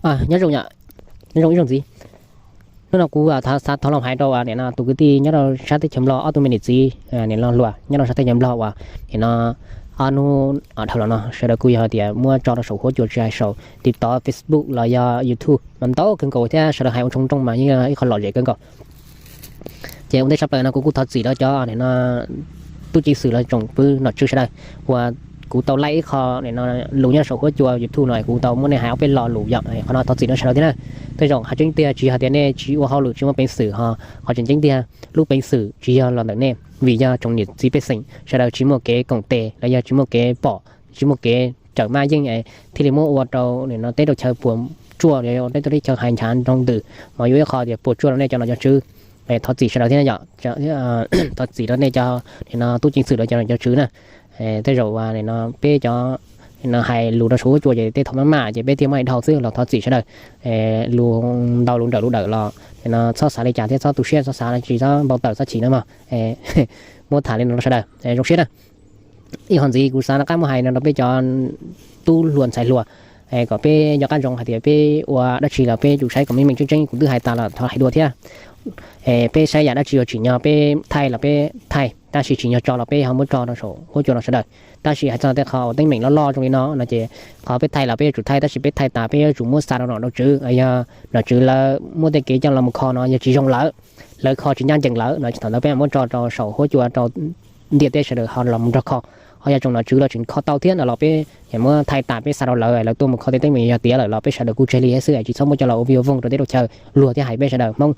Nyob zoo, nyob zoo ib zaug ntxiv. Hnub no kuv xav thov los hais rau nim no tus kwv tij nyob rau sab teb chaws Nplog, ob tug me niam txiv niam hluas nyob rau sab teb chaws Nplog uas nim no ob hnub dhau los no sawv daws kuj yog tias muab tso rau saum huab cua tsis hais saum TikTok, Facebook los yog YouTube mas ntau kawg nkaus thiab sawv daws hais ua tshoob nrooj mas yeej ib qho lom zem kawg nkaus. Ces ua ntej tshaj plaws no kuv kuj thov txim rau cov nim no tub ceev xwm los tsoom pw nom tswv sawv daws uas kuv tau laij ib qho nim no lus nyob saum huab cua YouTube no kuv tau muab nej hais ob peb lo lus yom, qhov no thov txim rau sawv daws thiab na. Tej zaum hais tseeb tiag tsis yog tias nej tsis ua hauj lwm tsis muaj peev xwm ho, qhov tseem ceeb tiag lub peev xwm tsis yog los ntawm nej, vim yog tsoom niam txiv pej xeem sawv daws tsis muaj kev koom tes los yog tsis muaj kev pom, tsis muaj kev cawm maj yeej thiaj li muab ua rau nim no teb rau chaw puas tsuaj, teb rau teb chaw hais nchav nroo ntws, mas yuav ib qho tias puas tsuaj rau nej cov nom cov tswv. Thov txim sawv daws thiab yom, thov txim rau nej cov nim no tub ceev xwm rau cov nom cov tswv na. Tej zaum nim no peb cov nim no hais lus rau saum huab cua ces tej thaum maj maj ces peb thiaj muab hais dhau xwb los thov txim sawv daws. Lus ntau lus nrawm lus dawm los nim no txhob xav li cas thiab txhob tu siab txhob xav tsis txhob npau taws txhob chim na mog. Muab tham li no rau sawv daws zoo siab na. Ib qho ntxiv kuv xav rov qab muab hais no rau peb cov tub hluas ntxhais hluas kom peb nco qab ntsoov hais tias peb ua dab tsi los peb tsum saib kom meej meej tseeb tseeb, kuv twb hais tas los thov hais dua thiab. Peb saib yam dab tsi uas tsim nyog peb thaij los peb thaij, tab sis tsim nyog tso los peb ho muab tso rau saum huab cua no sawv daws. Tab sis hais txog tej qho uas teeb meem loj loj zoo li no no ces qhov peb thaij los peb yuav tsum thaij, tab sis peb thaij tas peb yuav tsum muab xa rau nom rau tswv, yog nom tswv lawv muab tej kev coj los mus kho no yog tsis zoo lawm, lawv kho tsis ncaj ncees lawm no thaum ntawd peb muab tso rau saum huab cua rau ntiaj teb sawv daws ho los mus nrog kho. Ho yog tsoom nom tswv los tseem kho tau thiab no los peb muab thaij tas peb xa rau lawv, lawv tuaj mus kho tej teeb meem yog tiav lawm los peb sawv daws kuj tseg li xwb, tsis txhob muab coj los ua video vooj rau teb rau chaw luag thiab hais peb sawv daws Hmoob.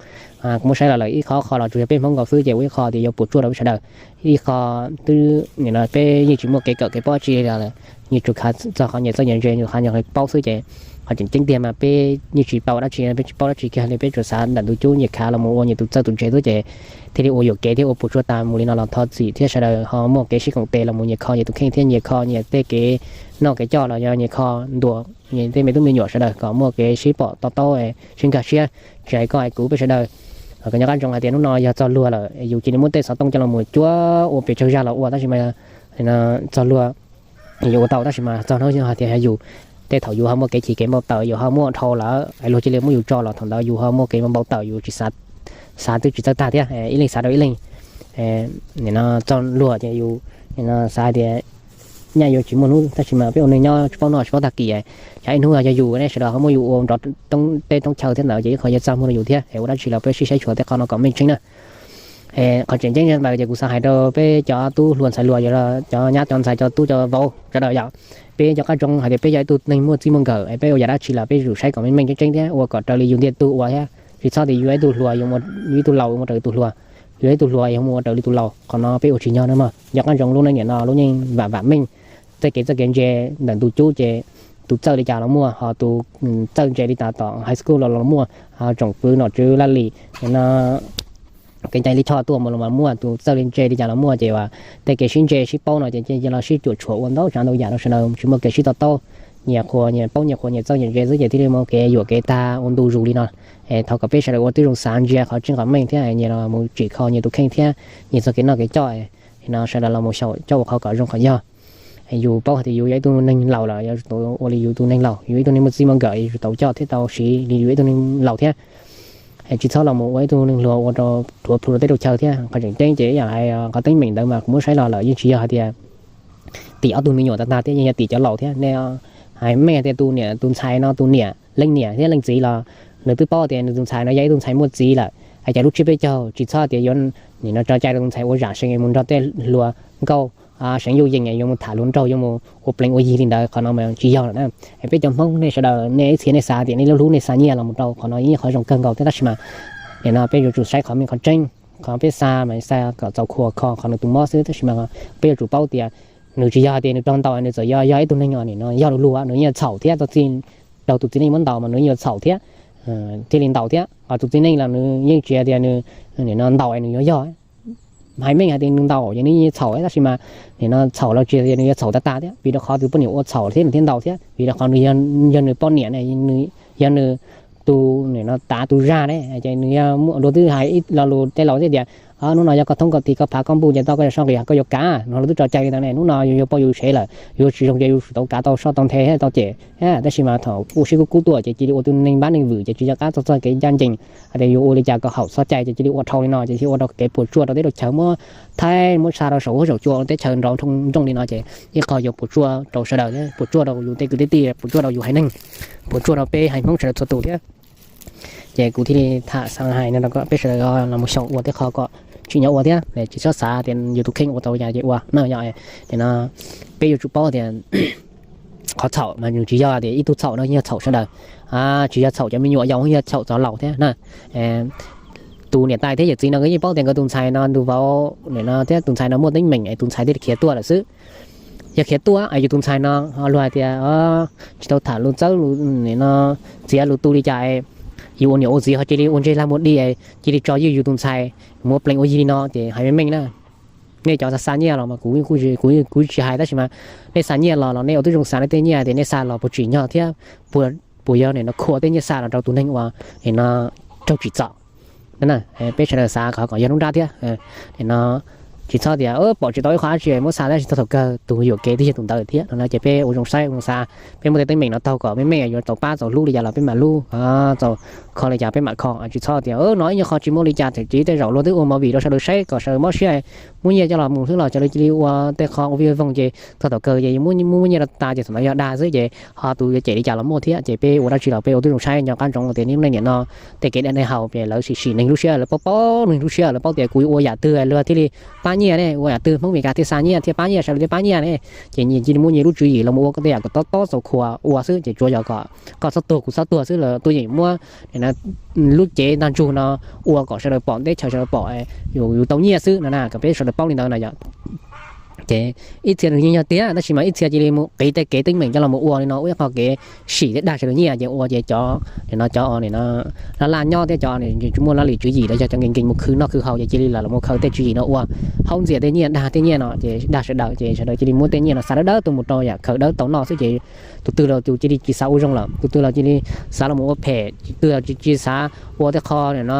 Kuv muab saib los lawm ib qho qho los tsuas yog peb Hmoob nkaus xwb ces ua ib qho tias yuav puas tsuaj rau peb sawv daws. Ib qho twb nim no peb yeej tsis muaj kev kawm kev paub tsi li, yeej tsuas khav txog qhov nyias txawj nyias ntse, nyias khav nyias paub xwb ces qhov tseem ceeb tiag mas peb yeej tsis tau dab tsi, peb tsis paub dab tsi kiag li, peb tsuas xav ntawm tus cub nyias khav los mus ua nyias tus txawj tus ntse xwb ces thiaj li ua yuam kev thiab ua puas tsuaj tas mus li no los thov txim thiab sawv daws ho muaj kev sib koom tes los mus nyias kho nyias tus kheej thiab nyias kho nyias tej kev noj kev coj los yog nyias kho ntuas nyias tej me tub me nyuam sawv daws kom muaj kev sib pom to taub sib nkag siab, tsis hais koj hais kuv peb sawv daws. Kom nco qab ntsoov hais tias hnub no yog txog luag lawm yus cia li muab tej xov tooj coj los mus cuab ua pes tsawg zaj los ua tab sis mas txog luag yus ua tau tab sis mas txog hnub hais tias yog yus tej thaum yus ho muaj kev chim kev npau taws yus ho muaj dhau lawm es luag cia li muab yus tso los thaum ntawd yus ho muaj kev npau taws yus tsis xav, xav twb tsis txawj tag thiab ib leeg xav rau ib leeg. Nim no txog luag ces yus xav tias nyaj yuav tsis muaj hnub tab sis mas peb ua neeg nyob tsis paub noj tsis paub tag kis, tsam ib hnub yog yus ne sawv daws ho muab yus ua nrov teb roob chaw thiab ntawd ces ib qho yuav txaj muag rau yus thiab es ua dab tsi los peb sib saib xyuas tej qho no kom meej tseeb na. Qhov tseem ceeb ntawd ces kuv xav hais rau peb cov tub hluas ntxhais hluas, cov nyab cov ntxhais cov tub cov vauv sawv daws yom, peb nco qab ntsoov hais tias peb yog ib tug neeg muaj txij muaj nkawm es peb ua yam dab tsi los peb yuav tsum saib kom meej meej tseeb tseeb thiab ua kom raws li yus ntiag tug ua thiab tsis txhob tias yus yog ib tug hluas yus mus, yus ib tug laus yus mus raws tus hluas, yus yog ib tug hluas yus mus ua raws li tus laus, qhov no peb ua tsis yog na mog. Nco qab ntsoov lub neej niam no lub neej vam vam meej, txoj kev txawj kev ntse ntawm ntu cub ces tus txawj li cas los muaj, ho tus txawj ntse li cas tom high school los los muaj, ho tsoom kwv nom tswv laj lim no kev cai lij choj tuaj mus los mas muaj, tus txawj li ntse li cas los muaj ces uas tej kev sib ntse sib paub no ces cia los sib cuam tshuam ua ntau tsav ntau yam rau sawv daws tsis muaj kev sib to taub, nyias qhuas nyias paub nyias qhuas nyias txawj nyias ntse xwb ces thiaj li muaj kev yuam kev tag ua ntu zus li no. Thov kom peb sawv daws ua tib zoo xav ntsia qhov tseeb qhov meej thiab nyias los mus tsim kho nyias tus kheej thiab nyias txoj kev noj kev coj no sawv daws los mus xyaum coj ua qhov kom zoo qhov yog. Yus paub hais tias yus yog ib tug neeg laus lawm yuav tsum tau ua li yus tus neeg laus, yus ib tug neeg muaj txij muaj nkawm yuav tsum tau coj thiab tau siv li yus ib tug neeg laus thiab. Tsis txhob los mus ua ib tug neeg hluas ua rau rhuav plhu rau teb rau chaw thiab. Qhov tseem ceeb ces ib yam hais qhov teeb meem ntawd mas kuv muab saib los lawm yeej tsis yog hais tias tim ob tug me nyuam tag tag thiab, yeej yog tim cov laus thiab. Nej hais meej tias tus niam tus ntxhais no tus niam leej niam thiab leej txiv los nws twb paub tias nws tus ntxhais no yog ib tug ntxhais muaj txiv lawm, hais cas lub tsiab peb caug tsis txhob tias yuav nim no tso cai rau tus ntxhais ua zam seev mus nrog tej hluas nkauj seev yuj yees yuav mus tham hluas nraug yuav mus ua plees ua yi li ntawd, qhov no mas tsis yog lawm na. Peb cov Hmoob nej sawv daws nej ib txhia nej xav tias nej lub hlub nej xa nyiaj los mus rau qhov no yeej qhov zoo kawg nkaus thiab tab sis mas nim no peb yuav tsum saib qhov meej qhov tseeb, qhov peb xa mas xa kom txaus khua kho qhov nws tus mob xwb tab sis mas peb yuav tsum paub tias nws tsis yog hais tias nws raug ntaus, nws txawm yog yog ib tug neeg nim no yog luag luag nws yeej yuav txhaum thiab, txog txij raug tus txiv neej muab ntaus mas nws yeej yuav txhaum thiab, thiaj li ntaus thiab. Ho tus txiv neej los nws yeej tsis hais tias nws nim no ntaus nws yuav yog, hais meej hais tias nws ntaus ces nws yeej txhaum tab sis mas nim no txhaum los tsis hais tias nws yuav txhaum tag tag thiab vim rau qhov tus poj niam ua txhaum thiab nws thiaj ntaus thiab vim rau qhov nws yog nws poj niam ne, yog nws tus nim no tav tus zag ne ces nws yog luag twb hais ib lo lus tej laus thiab tias Hnub no yog koj thoob koj tig koj phav koj npuj ces tau koj yog soj nqis koj yuav kav. No lawv twb tso cai li ntawd ne, hnub no yus yuav poj yus sev lawm, yus tsis zoo ces yus tau kav tau soj tau nthe tau cem. Tab sis mas thaum ua siab kub kub tuaj ces cia li ua tus neeg npab neeg vwm ces tsis nco qab txog txoj kev ncaj ncees. Hais tias yuav ua li cas kom haum txoj cai ces cia li ua dhau li no ces cia li ua rau kev puas tsuaj rau teb rau chaw muab thaij muab xa rau saum huab saum cua teb chaws nrov nroo li no ces ib qho yuav puas tsuaj rau sawv daws thiab puas tsuaj rau yus tej kwv tij, puas tsuaj rau yus haiv neeg, puas tsuaj rau peb haiv Hmoob sawv daws txhua tus thiab. Ces kuv thiaj li tham xav hais no rau peb sawv daws los mus xyaum ua tej qho kom tsim nyog ua thiab tsis txhob xav tias yus tus kheej ua tau li cas ces ua na. Yog no peb yuav tsum paub tias qhov txhaum mas nws tsis yog tias ib tug txhaum no, yog txhaum sawv daws. Tsis yog txhaum cov me nyuam, yog txhaum cov laus thiab na. Tus niam tais thiab yawm txiv no nkawd yeej paub tias nkawd tus ntxhais no tus vauv no thiab tus ntxhais no muaj teeb meem es tus ntxhais thiaj li khiav tuaj lawm xwb. Yog khiav tuaj es yus tus ntxhais no ho luag hais tias tsis tau tham lus txawb no, txiav lus tu li cas, yus ua niam ua txiv ho cia li ua ntsej lag mus di, cia li tso ywj yus tus ntxhais, muab pleev ua yig li no ces hais meej meej na. Nej cov xa nyiaj los mas kuv, kuv tsis hais tab sis mas nej xa nyiaj los los nej ua tib zoo xav nej tej nyiaj tias nej xa los puas tsim nyog thiab puas yog nim no khuam tej nyiaj xa los rau tus neeg uas nim no raug tsim txom. Peb sawv daws xav kom kom yog lub nrab thiab. Nim no tsis txhob tias pom tsis tau ib qho dab tsi muab xa tab sis thaum kawg tus yuam kev twb yog tus ntawd thiab no ces peb ua zoo saib ua zoo xav, peb muaj tej teeb meem no taug kom meej meej, yuav txaus pab txaus hlub li cas los peb mam hlub, txaus kho li cas peb mam kho. Tsis txhob tias no ib nyuag qho tsis muaj li cas, thaum ub tej zaum luag twb ua movie rau sawv daws saib kom sawv daws mob siab, muab nyiaj coj los mus xwb los sawv daws cia li ua tej qho ua vij voog ces txog thaum kawg ces muab muab nyiaj rau tas ces thaum ntawd yog dag xwb ces ho tus yuav cem li cas los muaj thiab. Ces peb ua dab tsi los peb ua tib zoo saib, nco qab ntsoov tias niaj hnub niam no tej kev dej dej haus ces lawv sim sim neeg lub siab, lawv paub paub neeg lub siab, lawv paub tias kuv yuav ua yam twg luag thiaj li pab nyiaj ne, ua yam twg Hmoob Mes Kas thiaj xa nyiaj, thiaj pab nyiaj, sawv daws thiaj pab nyiaj ne. Ces nyias cia li muab nyias lub tswv yim los mus ua tej yam kom tob tob txaus khuam ua xwb ces tsuav yog kom koj txhob tuag kuv txhob tuag xwb los tuaj yeem muab lub cev ntag ntsug no ua kom sawv daws pom, teb chaws sawv daws pom, yus tau nyiaj xwb no na, kom peb sawv daws paub li ntawd no yom. Ces ib txhia nws yeej yog tiag tab sis mas ib txhia cia li mus qiv tej kev teeb meem coj los mus ua li no ua ib qho kev sim thiab dag sawv daws nyiaj ces ua ces cov nim no cov nim no laj laj nyob thiab cov tsis muaj laj lim tswv yim los yog cov nkees nkees mus khwv noj khwv haus ces cia li los mus khaws tej tswv yim no ua haub ntxias tej nyiaj dag tej nyiaj no ces dag sawv daws ces sawv daws cia li muab tej nyiaj no xa dawb dawb tuaj mus rau yam khaws dawb tau noj xwb ces tus twg los tus cia li tsis xav ua zoo lawm, tus twg los cia li xav los mus ua phem, tus twg los cia li xav ua tej qho nim no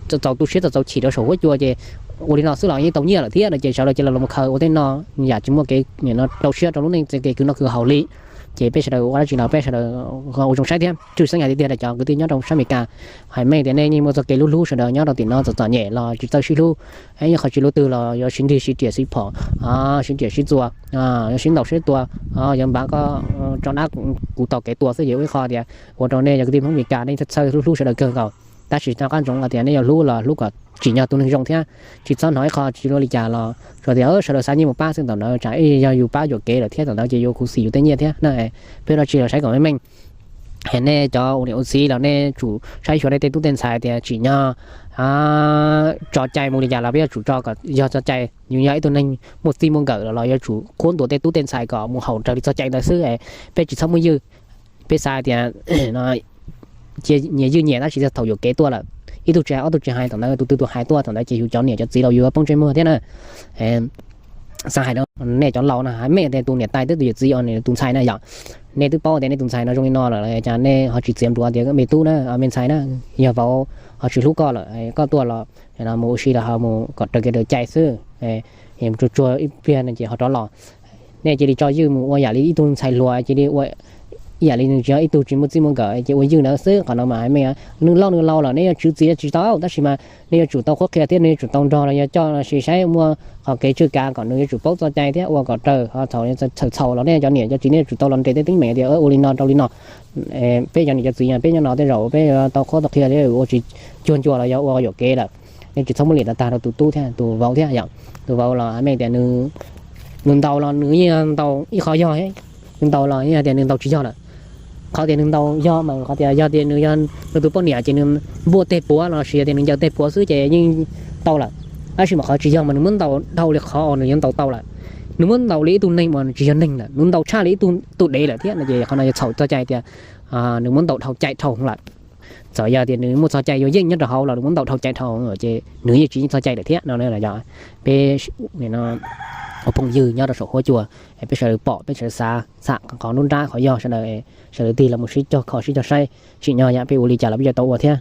txaus tu siab txaus txaus chim rau saum huab cua ces ua li no xwb los yeej tau nyiaj lawm thiab no ces sawv daws cia li los mus khaws ua tej no yam tsis muaj kev nim no rau siab rau lub neej txoj kev khwv noj khwv haus li. Ces peb sawv daws ua dab tsi los peb sawv daws ua zoo saib thiab. Tshwj xeeb hais tiag tiag rau cov kwv tij nyob rau sab Amelikas, hais meej tias nej yeej muaj txoj kev hlub hlub sawv daws nyob rau tim no txom txom nyem los tsis txawj sib hlub, ib qho tsis lub twg los yuav sib nrig sib riam sib phom, sib riam sib txuas, yuav sib ntaus sib tua, yuav npav koj tso dab kuv taug kev tua xwb ces ua ib qho tias ua rau nej cov kwv tij Hmoob Amelikas nej txhawj hlub hlub sawv daws kawg nkaus. Tab sis nco qab ntsoov tias nej yuav hlub los hlub kom tsim nyog tus neeg zoo thiab, tsis txhob hnov ib qho tsis luaj li cas los tsuas tias sawv daws xa nyiaj mus pab xwb, thaum ntawd tsam ib yog yus pab yuam kev lawm thiab thaum ntawd ces yuav khuv xim yus tej nyiaj thiab na. Peb ua dab tsi los saib kom meej meej. Hais nej cov ua niam ua txiv los nej tsum saib xyuas nej tej tub tej ntxhais tias tsim nyog tso cai mus li cas los peb yuav tsum tso kom yog txoj cai, yus yog ib tug neeg muaj txij muaj nkawm los los yuav tsum qhuab ntuas tej tub tej ntxhais kom mus haum raws li txoj cai ntawd xwb, peb tsis txhob muab ywj. Peb xav tias nyias ywj nyias tab sis thaum yuam kev tuaj lawm, ib tug tsis hais ob tug tsis hais thaum ntawd tus twg tus hais tuaj thaum ntawd ces yus cov niam cov txiv los yus yuav poob ntsej muag thiab na. Xav hais rau nej cov laus no hais meej tias tus niam tais thiab tus yawm txiv os, tus ntxhais na yom, nej twb paub tias nej tus ntxhais no zoo li no lawm los cas nej ho tsis txiav npluav tias me tub na, me ntxhais na, yog vauv ho tsis hlub koj lawm, koj tuaj los mus ua si los ho mus kom raws kev raws cai xwb, tsuag tsuag ib pliag no ces ho rov los. Nej cia li tso ywj mus ua yam li ib tug ntxhais hluas, cia li ua yam li nws tsis yog ib tug tsis muaj txij muaj nkawm ces ua ywj ntawd xwb. Qhov no mas hais meej, nws laus nws laus lawm nej yuav tswv txiv tsis tau, tab sis mas nej yuav tsum tau qhuab qhia thiab nej yuav tsum tau nrog los yog coj los sis saib muaj qhov kev tswj kav kom nws yuav tsum paub txoj cai thiab ua kom raws. Ho thaum txhaum txhaum los nej cov niam cov txiv nej yuav tsum tau los nres tej teeb meem tias ua li no rau li no. Peb cov niam cov txiv peb nyob no tej zaum peb yuav tau qhuab tau qhia thiab ua tsis cuag ncua los yog ua yuam kev lawm. Nej tsis txhob muab liam tag tag rau tus tub thiab tus vauv thiab yom. Tus vauv los hais meej tias nws ntaus los nws yeej ntaus ib qho yog, nws ntaus los yeej hais tias nws ntaus tsis yog lawm. Qhov tias nws ntaus yog mas qhov tias yog tias nws yog nws tus poj niam ces nws npuaj teg puav los sis yog tias nws ncaws teg puav xwb ces yeej tau lawm. Tab sis mas qhov tsis yog mas nws muab ntaus dhau li qhov uas nws yuav ntaus tau lawm. Nws muab ntaus li ib tug neeg uas nws tsis yog neeg lawm, nws ntaus tshaj li ib tug tus dev lawm thiab no ces qhov no yog txhaum txoj cai tias nws muab ntaus dhau cai dhau lawm. Txawm yog tias nws muaj txoj cai yuav yeej nyob rau hauv los nws muab ntaus dhau cai dhau ces nws yeej tsis yeej txoj cai lawm thiab no. Peb ua phooj ywg nyob rau saum huab cua, peb sawv daws pom peb sawv daws xav xam qhov nruab nrab qhov yog sawv daws, sawv daws tig los mus sib cog kho sib cog saib, tsim nyog yam peb ua li cas los peb yuav tau ua thiab.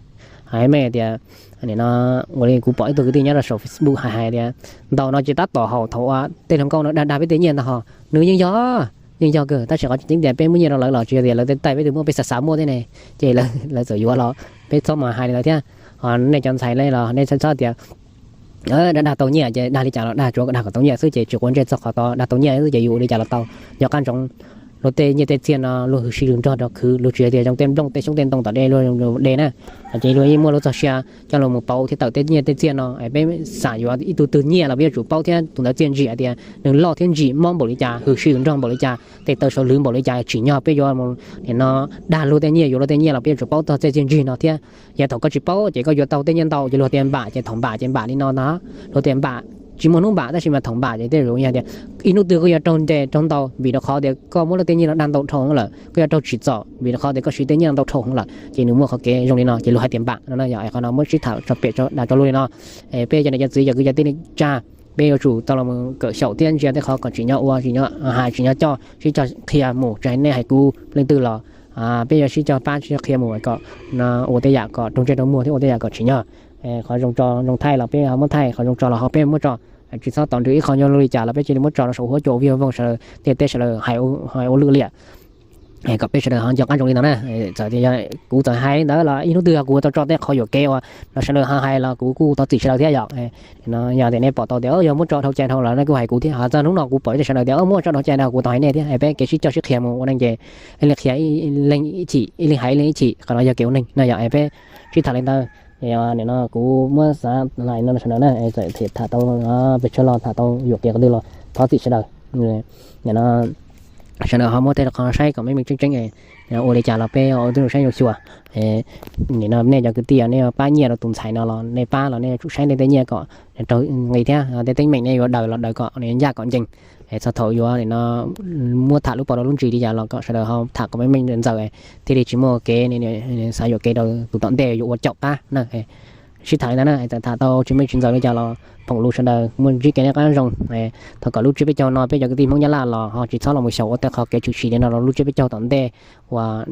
Hais me tias, nim no ua li kuv pom ib tug kwv tij nyob rau saum Facebook hais hais tias, ntau no ces tab tom haum thaum uas tej hluas nkauj no dag dag peb tej nyiaj ntag ho. Nws yeej yog, yeej yog kawg, tab sis qhov tseem ceeb tias peb muab nyiaj rau lawv los tsis yog tias lawv tej taij peb twb muab, peb xav xav muaj thiab ne, ces lawv txawm yuav los peb txhob mus hais li lawv thiab. Ho nej cov ntxhais nej los nej txhob tias dag dag tau nyiaj ces dag li cas los dag, tsuav dag kom tau nyiaj xwb ces tsis quav ntsej txog qhov tod, dag tau nyiaj xwb ces yus ua li cas los tau. Nco qab ntsoov, luag tej nyiaj tej txiaj no luag hwm sij hwm nrog rau khwv, luag tsis yog tias zoo tej nplooj tej xyoob tej ntoo tom dej luag de na. Ces luag yeej muaj luag txoj sia coj luag mus pauv thiab tawm tej nyiaj tej txiaj no. Peb xav yuav ib tug twg nyiaj los peb yuav tsum paub thiab tus ntawd txiaj ntsim hais tias nws loj thiab ntsim mob npaum li cas, hwm sij hwm nrog npaum li cas, tes taw saum lwv npaum li cas, tsim nyog peb yuav nim no dag luag tej nyiaj, yuav luag tej nyiaj los peb yuav tsum paub txog txiaj txiaj ntsig no thiab. Yog thaum koj tsis paub ces koj yuav tau tej nyiaj ntau ces luag tias npam ces thaum npam ces npam li no ntag. Luag tias npam, tsis muaj hnub npam tab sis mas thaum npam ces tej zaum yog tias ib hnub twg koj yuav raug ntes raug ntaus vim rau qhov tias koj muab luag tej nyiaj no dag ntau dhau heev lawm, koj yuav raug tsim txom vim rau qhov tias koj siv tej nyiaj no ntau dhau heev lawm ces nws muaj qhov kev zoo li no ces luag hais tias npam no na. Yog qhov no muab sib tham tso pem tso dag tso luag li no. Peb cov niam cov txiv cov kwv cov tij neej tsa, peb yuav tsum tau los kawm xyaum thiab ntsia tej qhov kom tsim nyog ua, tsim nyog hais, tsim nyog coj, sib cog qhia mus, tsis hais nej hais kuv leej twg los peb yuav sib cog pab sib cog qhia mus kom ua tej yam kom raug ntsej raug muag thiab ua tej yam kom tsim nyog. Qhov zoo tso zoo thaij los peb ho muab thaij, qhov zoo tso los ho peb muab tso. Tsis txhob tos nrog ib qho nyuag li cas los peb cia li muab tso rau saum huab cua viv voog sawv daws, tej teb sawv daws hais ua lwj liam kom peb sawv daws ho nco qab zoo li no na. Txawm tias yog kuv txawm hais li ntawd los ib hnub twg yog kuv tau tso tej qhov yuam kev uas no sawv daws ho hais los kuv kuj thov txim sawv daws thiab yom. Yog tias nej pom tau tias yog muab tso dhau cai dhau los nej kuj hais kuv thiab, ho txog hnub no kuv pom ib tug sawv daws tias muab tso dhau cai dhau kuv tau hais nej thiab. Peb kev sib cog sib qhia mus ua neej ces ib leeg qhia ib leeg ib chim, ib leeg hais ib leeg ib chim, qhov no yog kev ua neej no yom. Peb sib tham li ntawd. Nim no kuv muab xav hais no sawv daws na, txawm tham tau pes tsawg los tham tau yuam kev qhov twg los thov txim sawv daws. Nim no sawv daws ho muab tej qhov saib kom meej meej tseeb tseeb, ua li cas los peb ua tib zoo saib zoo xyuas. Nim no nej cov kwv tij nej yuav pab nyiaj rau tus ntxhais no los nej pab los nej yuav tsum saib nej tej nyiaj kom raug nqi thiab tej teeb meem nej yuav daws los daws kom ncaj kom ncees. Txog thaum yuav nim no muab tham lub paus rau lub ntsis li cas los kom sawv daws ho tham kom meej meej ntxaws, thiaj li tsis muaj kev xav yuam kev rau tus tom ntej yuav ua caum qab na. Sib tham li ntawd na, txawm tham tau tsis meej tsis ntxaws li cas los phoom lus sawv daws muaj ntsib kev noj qab zoo. Thov kom lub tsiab peb caug no peb cov kwv tij Hmoob Nyab Laj los ho tsis txhob los mus xyaum ua tej qhov kev tshwm sim li no rau lub tsiab peb caug tom ntej uas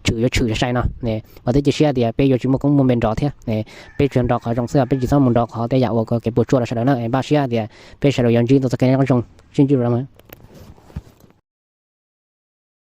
tshwm yuav tshwm sai sai no. Vam thiab cia siab tias peb yuav tsis muaj koob muaj npe nrov thiab, peb tsuas nrov qhov zoo xwb, peb tsis txhob mus nrov qhov tej yam uas kev puas tsuaj rau sawv daws na. Npaj siab tias peb sawv daws yuav ntsib tau txoj kev noj qab zoo sib ntsib rau